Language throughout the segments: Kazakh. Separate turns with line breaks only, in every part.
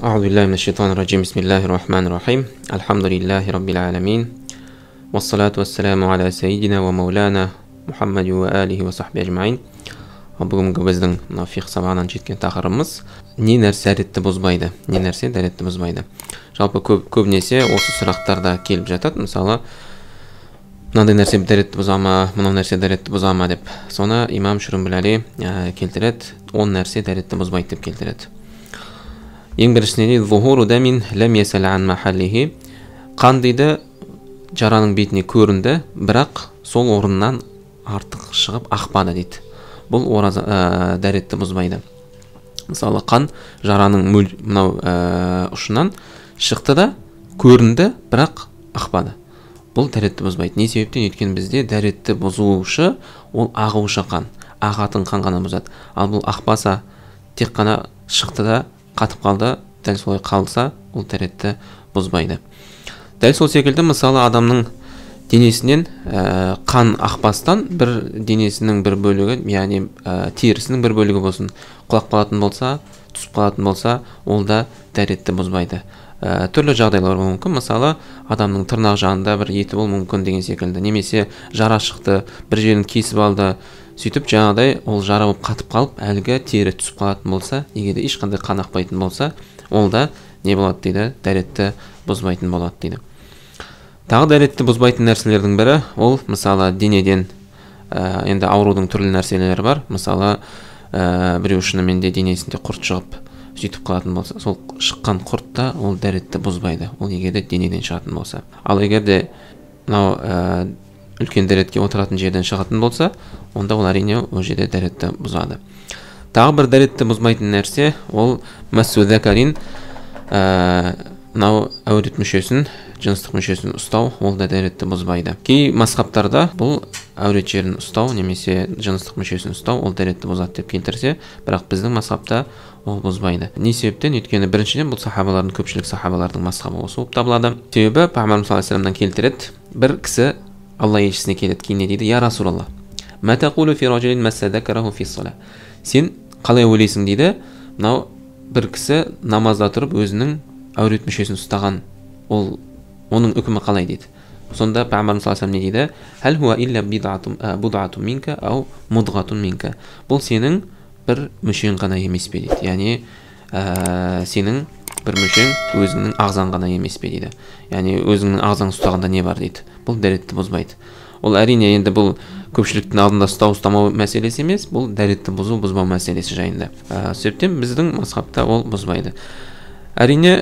أعوذ بالله من الشيطان الرجيم. بسم الله الرحمن الرحيم. الحمد لله رب العالمين، والصلاة والسلام على سيدنا ومولانا محمد وآله وصحبه أجمعين. Бүгінгі біздің мына фиқх сабағынан жеткен тақырыбымыз: не нәрсе дәретті бұзбайды? Не нәрсе дәретті бұзбайды? Жалпы көбінесе осы сұрақтар да келіп жатады. Мысалы, мынандай нәрсе дәретті бұза ма, мынау нәрсе дәретті бұза ма деп. Соны имам Шүрімбіләли келтіреді, 10 нәрсе дәретті бұзбайды деп келтіреді. Ең біріншісіне дейді: «Зухуру дамин лам ясал ан махаллихи». Қан дейді жараның бетіне көрінді, бірақ сол орнынан артық шығып ақпады дейді. Бұл ораза дәретті бұзбайды. Мысалы, қан жараның мынау ұшынан шықты да көрінді, бірақ ақпады. Бұл дәретті бұзбайды. Не себептен? Өйткені бізде дәретті бұзушы ол ағушы қан, ағатын қан ғана бұзады. Ал бұл ақпаса, тек қана шықты да қатып қалды, дәл солай қалса, ол дәретті бұзбайды. Дәл сол секілді, мысалы, адамның денесінен қан ақпастан бір денесінің бір бөлігі, яғни терісінің бір бөлігі болсын, құлап қалатын болса, түсіп қалатын болса, ол да дәретті бұзбайды. Түрлі жағдайлар болуы мүмкін. Мысалы, адамның тырнақ жағында бір еті болуы мүмкін деген секілді, немесе жара шықты, бір жерін кесіп алды, сөйтіп жаңағыдай ол жара болып қатып қалып, әлгі тері түсіп қалатын болса, егер де ешқандай қан ақпайтын болса, ол да не болады дейді, дәретті бұзбайтын болады дейді. Тағы дәретті бұзбайтын нәрселердің бірі ол, мысалы, денеден енді аурудың түрлі нәрселері бар. Мысалы, біреу шынымен де денесінде құрт шығып, сөйтіп қалатын болса, сол шыққан құрт та ол дәретті бұзбайды. Ол егер де денеден шығатын болса. Ал егер де мынау үлкен дәретке отыратын жерден шығатын болса, онда ол әрине ол жерде дәретті бұзады. Тағы бір дәретті бұзбайтын нәрсе ол мәссу зәкарин, мынау әурет мүшесін, жыныстық мүшесін ұстау, ол да дәретті бұзбайды. Кей мазхабтарда бұл әурет жерін ұстау немесе жыныстық мүшесін ұстау ол дәретті бұзады деп келтірсе, бірақ біздің мазхабта ол бұзбайды. Не себептен? Өйткені біріншіден бұл сахабалардың, көпшілік сахабалардың мазхабы осы болып табылады. Себебі пайғамбарымыз саллаллаху алейхи вассаламнан келтіреді, бір кісі Алла елшісіне келеді, кейін не дейді: «Я Расулалла, ма тақулу фи ражулин масса закараху фи ссала». Сен қалай ойлайсың дейді, мынау бір кісі намазда тұрып өзінің әурет мүшесін ұстаған, ол оның үкімі қалай дейді. Сонда пайғамбарымыз саллаллаху алейхи вассалам не дейді: «Хал хуа илля будъатун минка ау мудғатун минка». Бұл сенің бір мүшең ғана емес пе дейді. Яғни сенің бір мүшең, өзіңнің ағзаң ғана емес пе дейді. Яғни өзіңнің ағзаң ұстағанда не бар дейді. Бұл дәретті бұзбайды. Ол әрине енді бұл көпшіліктің алдында ұстау ұстамау мәселесі емес, бұл дәретті бұзу бұзбау мәселесі жайында. Себептен біздің мазхабта ол бұзбайды. Әрине,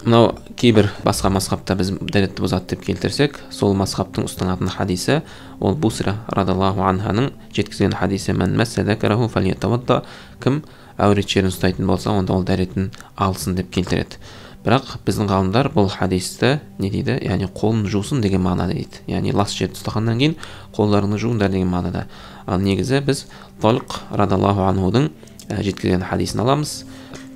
мынау кейбір басқа мазхабта біз дәретті бұзады деп келтірсек, сол мазхабтың ұстанатын хадисі ол Бусра радаллаху анханың жеткізген хадисі: «Мән мәсса зәкәраху фәлиятавадда». Кім әурет жерін ұстайтын болса, онда ол дәретін алсын деп келтіреді. Бірақ біздің ғалымдар бұл хадисті не дейді? Яғни қолын жусын деген мағынада дейді. Яғни лас жерді ұстағаннан кейін қолдарыңды жуыңдар деген мағынада. Ал негізі біз Талқ радаллаху анхудың жеткізген хадисін аламыз.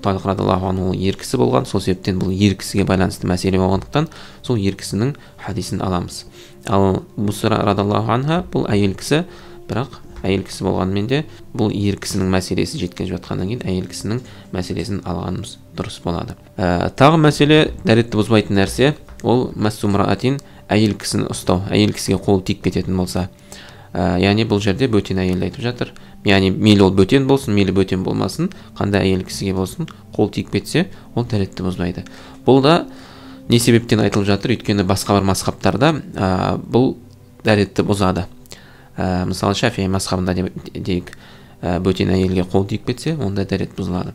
Талқ радаллаху анху ер кісі болған, сол себептен бұл ер кісіге байланысты мәселе болғандықтан сол ер кісінің хадисін аламыз. Ал Бусра радаллаху анха бұл әйел кісі, бірақ әйел кісі болғанымен де бұл ер кісінің мәселесі жеткізіп жатқаннан кейін әйел кісінің мәселесін алғанымыз дұрыс болады. Тағы мәселе, дәретті бұзбайтын нәрсе ол мәссу мраатин, әйел кісіні ұстау, әйел кісіге қол тиіп кететін болса. Яғни бұл жерде бөтен әйелді айтып жатыр. Яғни мейлі ол бөтен болсын, мейлі бөтен болмасын, қандай әйел кісіге болсын қол тиіп кетсе, ол дәретті бұзбайды. Бұл да не себептен айтылып жатыр? Өйткені басқа бір мазхабтарда бұл дәретті бұзады. Мысалы, Шафии мазхабында дейік, бөтен әйелге қол тиіп кетсе, онда дәрет бұзылады.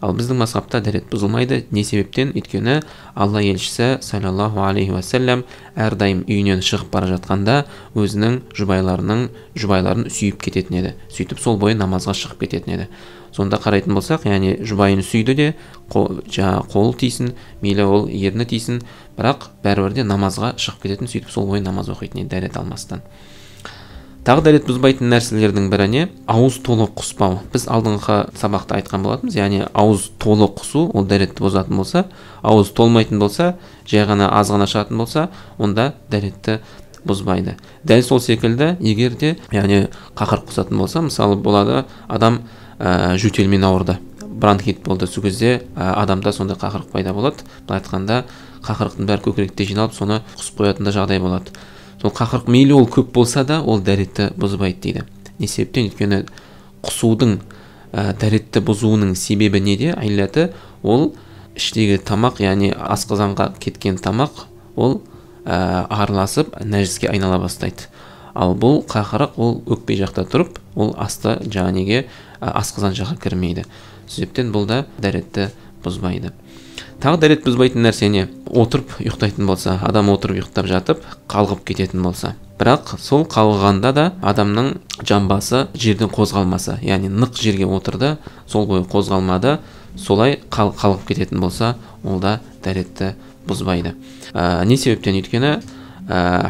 Ал біздің мазхабта дәрет бұзылмайды. Не себептен? Өйткені Алла елшісі саллаллаху алейхи уассалам әрдайым үйінен шығып бара жатқанда өзінің жұбайларын сүйіп кететін еді. Сөйтіп сол бойы намазға шығып кететін еді. Сонда қарайтын болсақ, яғни жұбайын сүйді де, қол тисін, мейлі ол ерні тисін, бірақ бәрібір де намазға шығып кететін, сөйтіп сол бойы намаз оқитын еді дәрет алмастан. Тағы дәрет бұзбайтын нәрселердің бірі не? Ауыз толы құспау. Біз алдыңғы сабақта айтқан болатынбыз, яғни ауыз толы құсу ол дәретті бұзатын болса, ауыз толмайтын болса, жай ғана аз ғана шығатын болса, онда дәретті бұзбайды. Дәл сол секілді, егер де яғни қақырық құсатын болса, мысалы, болады адам жөтелмен ауырды. бронхит болды, сол кезде адамда сондай қақырық пайда болады. Былай айтқанда, қақырықтың бәрі көкіректе жиналып, соны құсып қоятын да жағдай болады. Сол қақырық мейлі ол көп болса да, ол дәретті бұзбайды дейді. Не себептен? Өйткені құсудың, дәретті бұзуының себебі неде? Илләті ол іштегі тамақ, яғни асқазанға кеткен тамақ, ол араласып нәжіске айнала бастайды. Ал бұл қақырық ол өкпе жақта тұрып, ол асты жаңа неге, асқазан жаққа кірмейді. Себептен бұл да дәретті бұзбайды. Тағы дәрет бұзбайтын нәрсе не? Отырып ұйықтайтын болса, адам отырып ұйықтап жатып қалғып кететін болса. Бірақ сол қалғанда да адамның жамбасы жерден қозғалмаса, яғни нық жерге отырды, сол бойы қозғалмады, солай қалғып кететін болса, ол да дәретті бұзбайды. Не себептен? Өйткені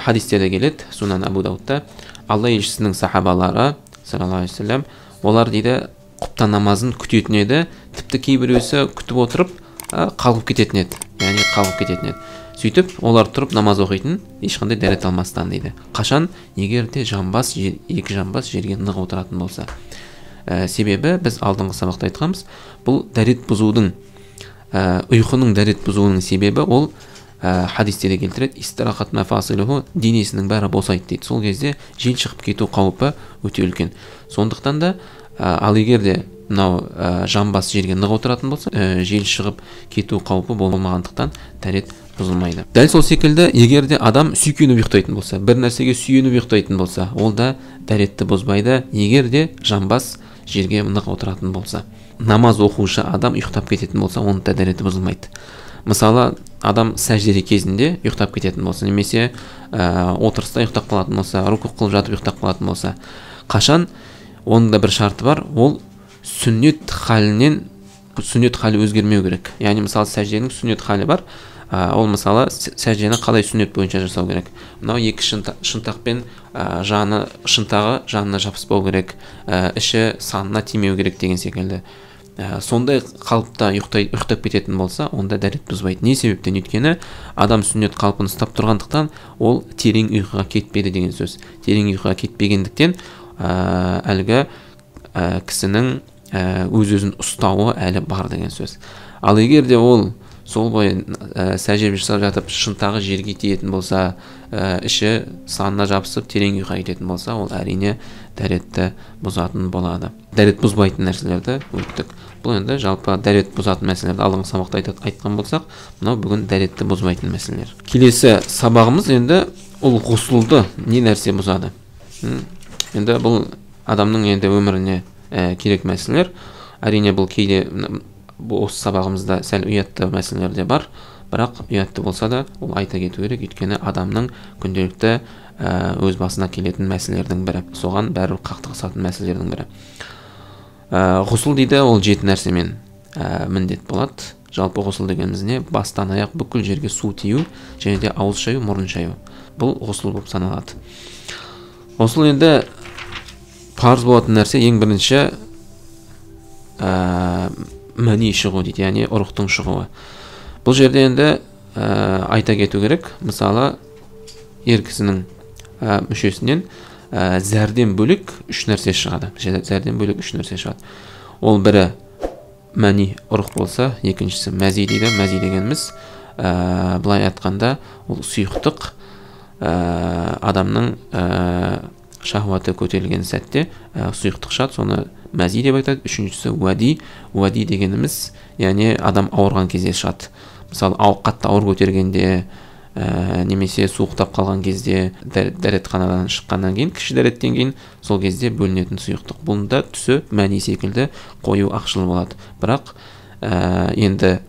хадистерде келеді, Сунан Абу Даудта, Алла елшісінің сахабалары саллаллаху алейхи уассалам, олар дейді құптан намазын күтетін еді, тіпті кейбіреусі күтіп отырып қалғып кететін еді, яғни қалғып кететін еді. Сөйтіп олар тұрып намаз оқитын, ешқандай дәрет алмастан дейді. Қашан? Егер де жамбас, екі жамбас жерге нық отыратын болса. Себебі біз алдыңғы сабақта айтқанбыз, бұл дәрет бұзудың, ұйқының дәрет бұзуының себебі ол хадисте де келтіреді, истирахат мафасилуху, денесінің бәрі босайды дейді. Сол кезде жел шығып кету қаупі өте үлкен. Сондықтан да, ал егер де мынау жамбас жерге нық отыратын болса, жел шығып кету қаупі болмағандықтан дәрет бұзылмайды. Дәл сол секілді, егер де адам сүйкеніп ұйықтайтын болса, бір нәрсеге сүйеніп ұйықтайтын болса, ол да дәретті бұзбайды, егер де жамбас жерге нық отыратын болса. Намаз оқушы адам ұйықтап кететін болса, оның да дәреті бұзылмайды. Мысалы, адам сәжде кезінде ұйықтап кететін болса, немесе отырыста ұйықтап қалатын болса, рукуқ қылып жатып ұйықтап қалатын болса, қашан? Оның да бір шарты бар, ол сүннет халінен, сүннет халі өзгермеу керек. Яғни, мысалы, сәжденің сүннет халі бар, ол мысалы сәждені қалай сүннет бойынша жасау керек? Мынау екі шынтақпен жаны, шынтағы жанына жабыспау керек, іші санына тимеу керек деген секілді. Сондай қалыпта ұйықтап кететін болса, онда дәрет бұзбайды. Не себептен? Өйткені адам сүннет қалпын ұстап тұрғандықтан, ол терең ұйқыға кетпеді деген сөз. Терең ұйқыға кетпегендіктен, әлгі кісінің өз-өзін ұстауы әлі бар деген сөз. Ал егер де ол сол бойы сәжде жасап жатып шынтағы жерге тиетін болса, іші санына жабысып терең ұйқыға кететін болса, ол әрине дәретті бұзатын болады. Дәрет бұзбайтын нәрселерді өттік. Бұл енді жалпы дәрет бұзатын мәселелерді алдыңғы сабақта айтқан болсақ, мынау бүгін дәретті бұзбайтын мәселелер. Келесі сабағымыз енді ол ғұсылды не нәрсе бұзады? Енді бұл адамның енді өміріне керек мәселелер. Әрине бұл кейде осы сабағымызда сәл ұятты мәселелер де бар, бірақ ұятты болса да ол айта кету керек, өйткені адамның күнделікті өз басына келетін мәселелердің бірі, соған бәрібір қақтығысатын мәселелердің бірі. Ғұсыл дейді, ол 7 нәрсемен міндет болады. Жалпы ғұсыл дегеніміз не? Бастан аяқ бүкіл жерге су тию және де ауыз шаю, мұрын шаю. Бұл ғұсыл болып саналады. Ғұсыл енді парыз болатын нәрсе, ең бірінші мәни шығу дейді, яғни ұрықтың шығуы. Бұл жерде енді айта кету керек, мысалы, ер кісінің мүшесінен зәрден бөлек 3 нәрсе шығады. Зәрден бөлек 3 нәрсе шығады. Ол бірі мәни ұрық болса, екіншісі мәзи дейді. Мәзи дегеніміз, былай айтқанда, ол сұйықтық, адамның шахуаты көтерілген сәтте сұйықтық шығады, соны мәзи деп айтады. Үшіншісі уәди. Уәди дегеніміз, яғни адам ауырған кезде шығады. Мысалы, қатты ауыр көтергенде, немесе суықтап қалған кезде, дәретханадан шыққаннан кейін, кіші дәреттен кейін, сол кезде бөлінетін сұйықтық. Бұның да түсі мәни секілді қою ақшыл болады. Бірақ енді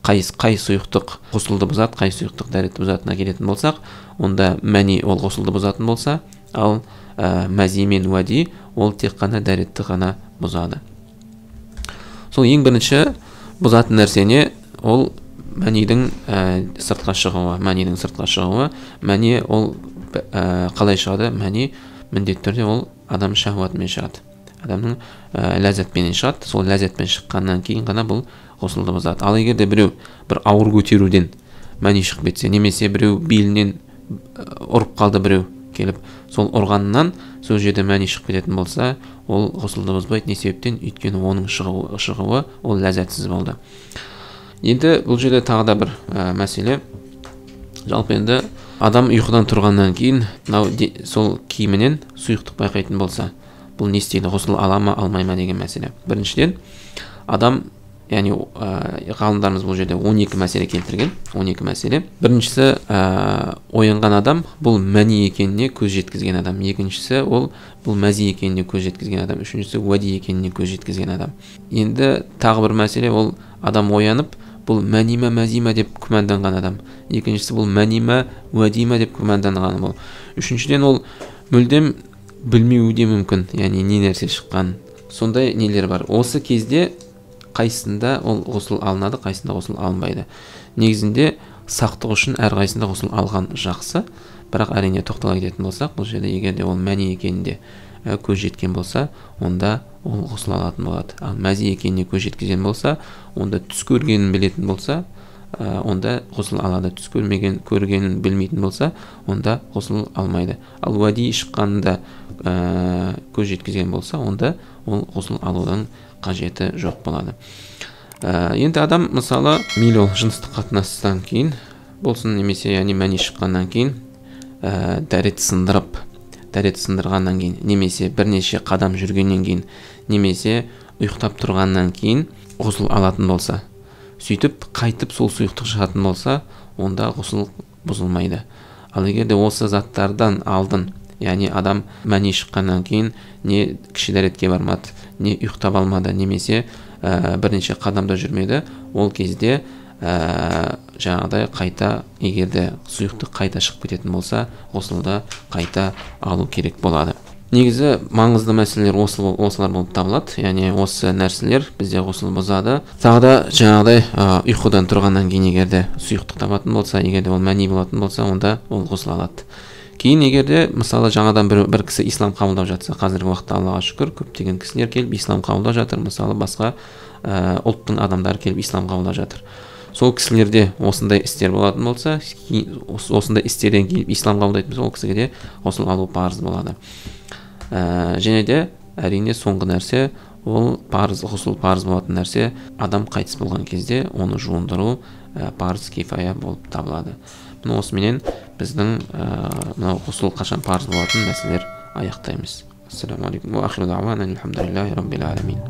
қай сұйықтық ғұсылды бұзады, қай сұйықтық дәретті бұзатынына келетін болсақ, онда мәни ол ғұсылды бұзатын болса, ал мәзи мен уәди ол тек қана дәретті ғана бұзады. Сол ең бірінші бұзатын нәрсене ол мәнидің сыртқа шығуы. Мәнидің сыртқа шығуы. Мәни ол қалай шығады? Мәни міндетті түрде ол адам шахуатымен шығады. Адамның ләззатпенен шығады. Сол ләззатпен шыққаннан кейін ғана бұл ғұсылды бұзады. Ал егер де біреу бір ауыр көтеруден мәни шығып кетсе, немесе біреу белінен ұрып қалды, біреу келіп, Сол ұрғаннан сол жерде мәни шығып кететін болса, ол ғұсылды бұзбайды. Не себептен? Өйткені оның шығуы ол ләззатсыз болды. Енді бұл жерде тағы да бір мәселе. Жалпы енді адам ұйқыдан тұрғаннан кейін мынау сол киімінен сұйықтық байқайтын болса, бұл не істейді? Ғұсыл ала ма, алмай ма деген мәселе. Біріншіден, адам, яғни ғалымдарымыз бұл жерде 12 мәселе келтірген, 12 мәселе. Біріншісі, оянған адам бұл мәни екеніне көз жеткізген адам. Екіншісі, ол бұл мәзи екеніне көз жеткізген адам. Үшіншісі, уәди екеніне көз жеткізген адам. Енді тағы бір мәселе, ол адам оянып, бұл мәни ма, мәзи ма деп күмәнданған адам. Екіншісі, бұл мәни ма, уәди ма деп күмәнданған ол. Үшіншіден, ол мүлдем білмеуі де мүмкін, яғни не нәрсе шыққан. Сондай нелер бар. Осы кезде қайсысында ол ғұсыл алынады, қайсысында ғұсыл алынбайды. Негізінде сақтық үшін әрқайсысында ғұсыл алған жақсы, бірақ әрине тоқтала кететін болсақ, бұл жерде егер де ол мәни екенінде көз жеткен болса, онда ол ғұсыл алатын болады. Ал мәзи екеніне көз жеткізген болса, онда түс көргенін білетін болса, онда ғұсыл алады. Түс көрмеген, көргенін білмейтін болса, онда ғұсыл алмайды. Ал уәди шыққанында көз жеткізген болса, онда ол ғұсыл алудың қажеті жоқ болады. Енді адам мысалы мейлі ол жыныстық қатынастан кейін болсын, немесе яғни мәни шыққаннан кейін дәрет сындырып, дәрет сындырғаннан кейін, немесе бірнеше қадам жүргеннен кейін, немесе ұйықтап тұрғаннан кейін ғұсыл алатын болса, сөйтіп қайтып сол сұйықтық шығатын болса, онда ғұсыл бұзылмайды. Ал егер де осы заттардан алдын, яғни адам мәни шыққаннан кейін не кіші дәретке бармады, не ұйықтап алмады, немесе бірнеше қадамда жүрмеді, ол кезде жаңағыдай қайта, егер де сұйықтық қайта шығып кететін болса, ғұсылды қайта алу керек болады. Негізі маңызды мәселелер осылар болып табылады. Яғни осы нәрселер бізде ғұсыл бұзады. Тағы да жаңағыдай ұйқыдан тұрғаннан кейін егер де сұйықтық табатын болса, егер де ол мәни болатын болса, онда ол ғұсыл алады. Кейін егер де мысалы жаңадан бір кісі ислам қабылдап жатса, қазіргі уақытта Аллаға шүкір көптеген кісілер келіп ислам қабылдап жатыр. Мысалы басқа ұлттың адамдары келіп ислам қабылдап жатыр. Сол кісілерде осындай істер болатын болса, осындай істерден келіп ислам қабылдайтын болса, ол кісіге де ғұсыл алу парыз болады. Және де әрине соңғы нәрсе, ол парыз, ғұсыл парыз болатын нәрсе, адам қайтыс болған кезде оны жуындыру парыз кифая болып табылады. Міне осыменен біздің мынау ғұсыл қашан парыз болатын мәселелер аяқтаймыз. Ассаламу алейкум уа ахиру дауана альхамдулиллахи раббил аламин.